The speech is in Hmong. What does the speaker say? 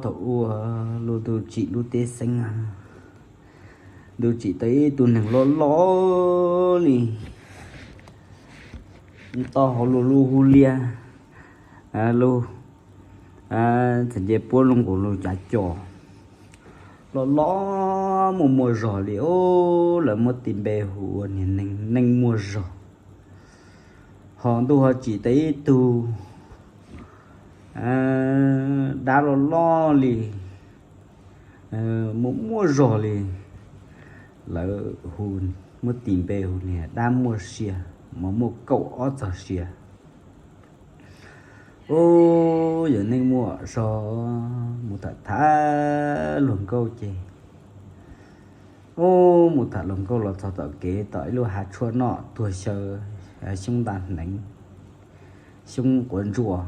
Thaum ub luag tug tsim lub teb xeeb, tug tsim tau ib tug neeg loj loj li, tau hauv lub lub hub liab, lub txhais ncej puab lub nkaus lub cav co, loj loj muaj muaj zog li. Lawv muab tis npe hu ua niag neeg muaj zog. Ho ntuj ho tsim tau ib tug dab loj loj li, muaj muaj zog li. Lawv hu, muab tis npe hu niag dab muaj sia, mas muaj kaum ob txog sia. Ub, yawg neej muaj zog mus tham tham luag nkauj ces, ub, mus tham luag nkauj los txog tom kev tom ib lub hav tshuaj noj tuag xyaw xyoob nta hneev, xyoob quav ntsuas.